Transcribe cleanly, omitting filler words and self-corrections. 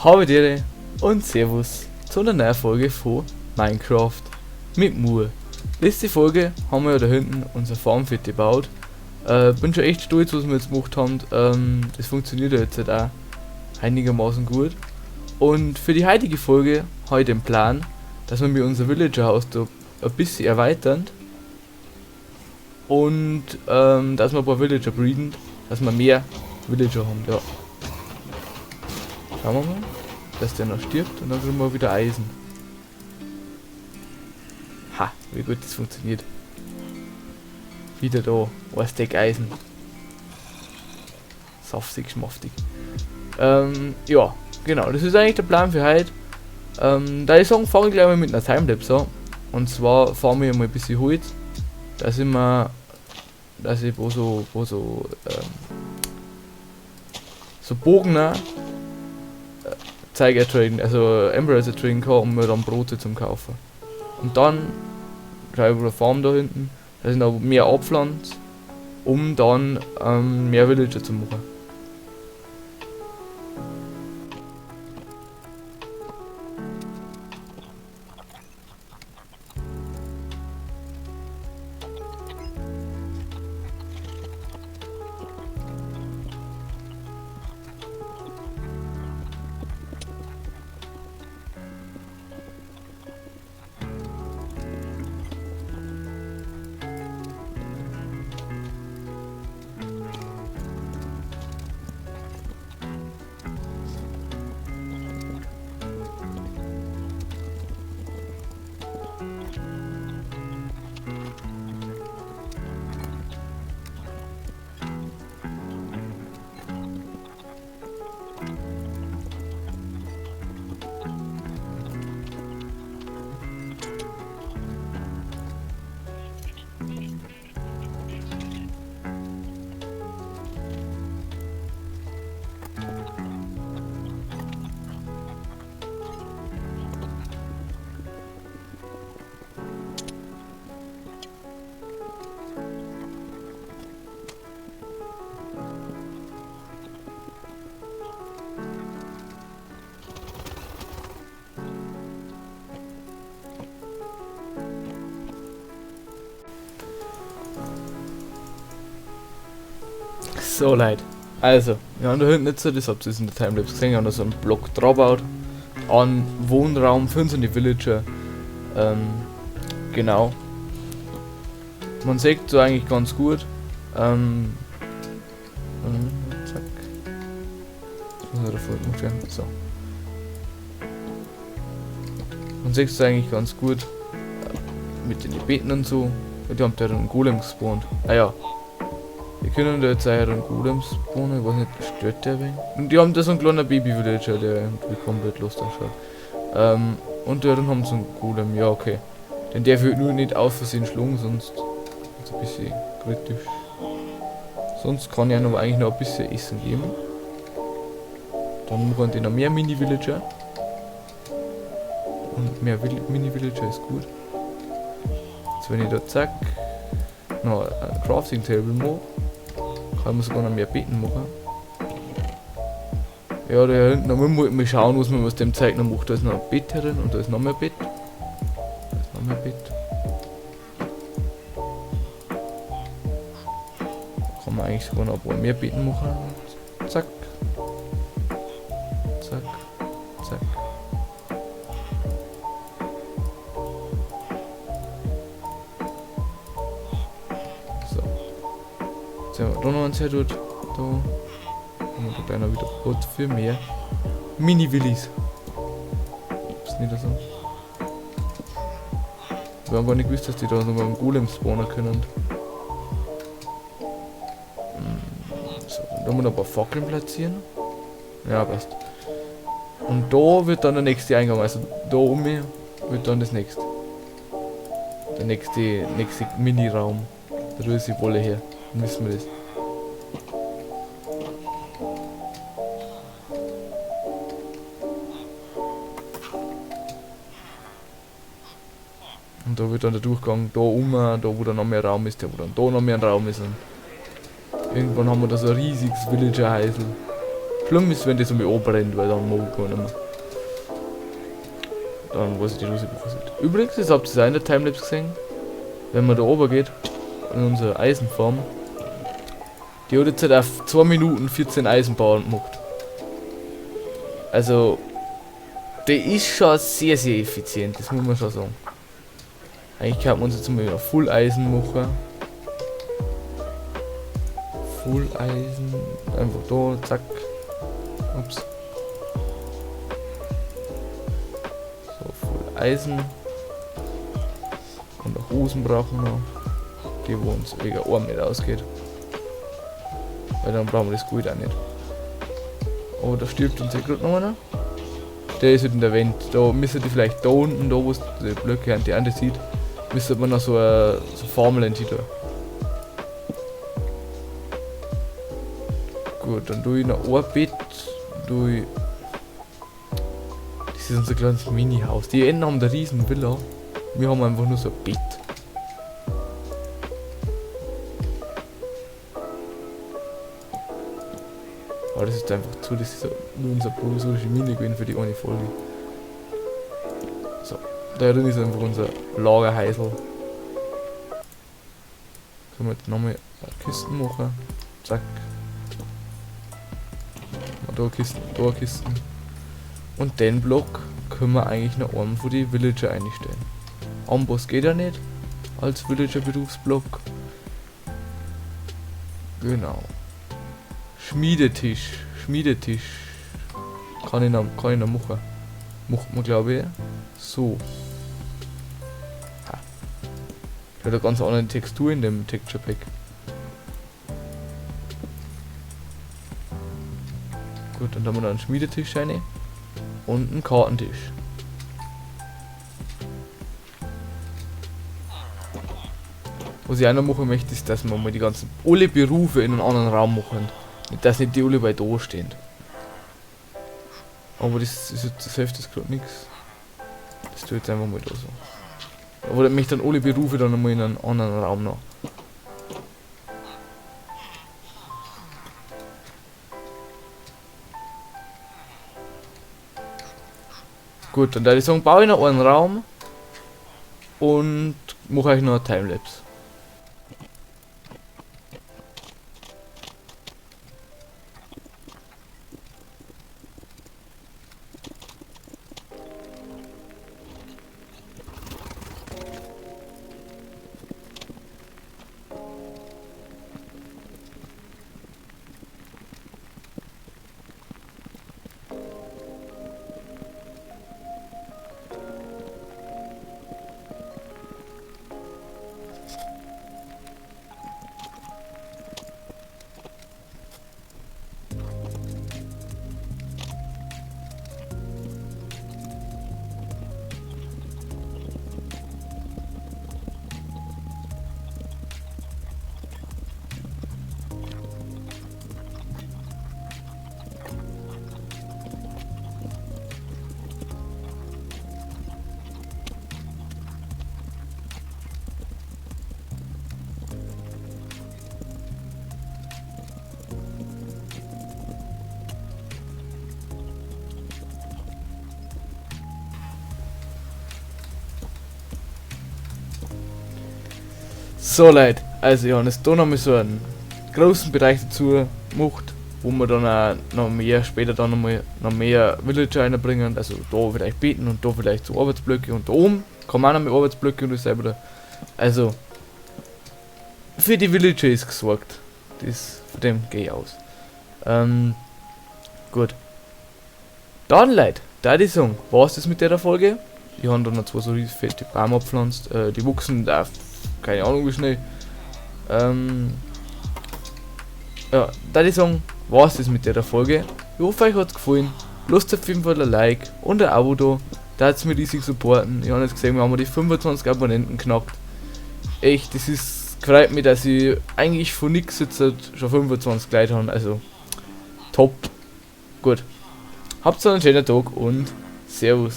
Habe Ehre und Servus zu einer neuen Folge von Minecraft mit Mur. Letzte Folge haben wir ja da hinten unser Farmfit gebaut. Bin schon echt stolz, was wir jetzt gemacht haben. Das funktioniert ja jetzt halt auch einigermaßen gut. Und für die heutige Folge habe ich den Plan, dass wir mir unser Villager Haus da ein bisschen erweitern. Und dass wir ein paar Villager breeden, dass wir mehr Villager haben. Ja. Schauen wir mal, dass der noch stirbt und dann kriegen wir wieder Eisen. Ha, wie gut das funktioniert. Wieder da, ein Stack Eisen. Saftig, schmaftig. Ja, genau, das ist eigentlich der Plan für heute. Da ich sagen, fange ich gleich mal mit einer Timelapse an. Und zwar fahren wir mal ein bisschen Holz. Da sind wir, dass ich wo so, wo so, so Bogen, ne? Zeug ertraden, also Emeralds ertraden kann, um mir dann Brote zum kaufen. Und dann schau ich über die Farm da hinten, da sind auch mehr abpflanzt, um dann mehr Villager zu machen. So Leute, wir haben da hinten jetzt so, das habt ihr in der Timelapse gesehen, wir haben da so einen Block drauf gebaut an Wohnraum für unsere Villager. Genau. Man sieht so eigentlich ganz gut. Zack. Jetzt muss er davor gemacht werden. So. Man sieht es eigentlich ganz gut mit den Beeten und so. Die haben da einen Golem gespawnt. Ah ja. Wir können da jetzt auch einen Golem spawnen, ich weiß nicht, stört der wen? Und die haben da so einen kleinen Baby-Villager, der irgendwie komplett lost ausschaut. Und da haben sie einen Golem, ja okay. Denn der wird nur nicht aus Versehen schlagen, sonst ist es ein bisschen kritisch. Sonst kann ich noch eigentlich noch ein bisschen Essen geben. Dann machen die noch mehr Mini-Villager. Und mehr Mini-Villager ist gut. Jetzt wenn ich da zack noch ein Crafting Table mache, kann man sogar noch mehr Beeten machen. Ja, da hinten, da müssen wir mal schauen, was man aus dem Zeug noch macht. Da ist noch ein Bett drin und da ist noch mehr Bett. Da ist noch mehr Bett. Kann man eigentlich sogar noch ein paar mehr Beeten machen. Zack. Zack. Zack. So. Jetzt haben wir da noch ein Set. Da haben wir da gleich noch wieder Platz für mehr Mini-Willis. Ups, nicht so. Wir haben gar nicht gewusst, dass die da sogar einen Golem spawnen können. So, dann haben wir noch ein paar Fackeln platzieren. Ja, passt. Und da wird dann der nächste Eingang, also da oben wird dann das nächste. Der nächste Mini-Raum. Da ist die Wolle her. Dann wissen wir das. Und da wird dann der Durchgang da oben, da wo dann noch mehr Raum ist, der wo dann da noch mehr Raum ist. Und irgendwann haben wir da so ein riesiges Villager-Häusl. Schlimm ist, wenn das um mich anbrennt, weil dann mag ich gar nicht mehr. Dann weiß ich nicht, was ich machen soll. Übrigens, das habt ihr auch in der Timelapse gesehen. Wenn man da oben geht, in unsere Eisenfarm, die hat jetzt halt auf 2 Minuten 14 Eisenbahnen gemacht. Also, die ist schon sehr, sehr effizient, das muss man schon sagen. Eigentlich könnte man uns jetzt mal wieder Full Eisen machen. Full Eisen, einfach da, zack. Ups. So, Full Eisen. Und auch Hosen brauchen wir noch. Die, wo uns wegen Arm nicht ausgeht. Weil dann brauchen wir das Gold auch nicht. Oh, da stirbt uns ja gerade noch einer. Der ist halt in der Wand. Da müsste die vielleicht da unten, da wo es die Blöcke an die andere sieht, müsste man noch so eine so Formel in die tun. Gut, dann tue ich noch ein Bett. Tue ich. Das ist unser kleines Mini-Haus. Die Enten haben eine riesen Villa. Wir haben einfach nur so ein Bett. Aber das ist einfach zu, das ist nur unser provisorische Mine gewesen für die eine Folge. So, da drin ist einfach unser Lagerhäusl. Können wir jetzt nochmal Kisten machen. Zack. Mal da Kisten, da Kisten. Und den Block können wir eigentlich noch einen von die Villager einstellen. Amboss geht ja nicht als Villager-Berufsblock. Genau. Schmiedetisch. Schmiedetisch. Kann ich noch machen. Macht man, glaube ich. So. Ha. Ich habe eine ganz andere Textur in dem Texture Pack. Gut, dann haben wir noch einen Schmiedetisch rein. Und einen Kartentisch. Was ich auch noch machen möchte, ist, dass wir mal die ganzen alle Berufe in einen anderen Raum machen. Nicht, dass nicht die alle bei da stehen. Aber das ist jetzt, das hilft jetzt grad nix. Das tue ich jetzt einfach mal da so. Aber ich möchte dann alle Berufe dann nochmal in einen anderen Raum noch. Gut, dann würde ich sagen, baue ich noch einen Raum und mache euch noch ein Timelapse. So Leute, also ich habe jetzt da nochmal so einen großen Bereich dazu gemacht, wo wir dann auch noch mehr, später dann nochmal noch mehr Villager reinbringen, also da vielleicht beten und da vielleicht so Arbeitsblöcke und da oben kann man auch noch mehr Arbeitsblöcke und das selber da. Also für die Villager ist gesorgt, das, von dem gehe ich aus. Gut. Dann Leute, da die sagen, war's das mit der Folge? Ich habe da noch zwei so riesig fette Bäume abgepflanzt, die wuchsen da, keine Ahnung wie schnell. Ja, da die sagen, war's das mit der Folge. Ich hoffe, euch hat's gefallen. Lasst auf jeden Fall ein Like und ein Abo da. Da hat's mir riesig supporten. Ich hab jetzt gesehen, wir haben die 25 Abonnenten knackt. Echt, das ist, freut mich, dass ich eigentlich von nix jetzt schon 25 Leute habe. Also, top. Gut. Habt einen schönen Tag und Servus.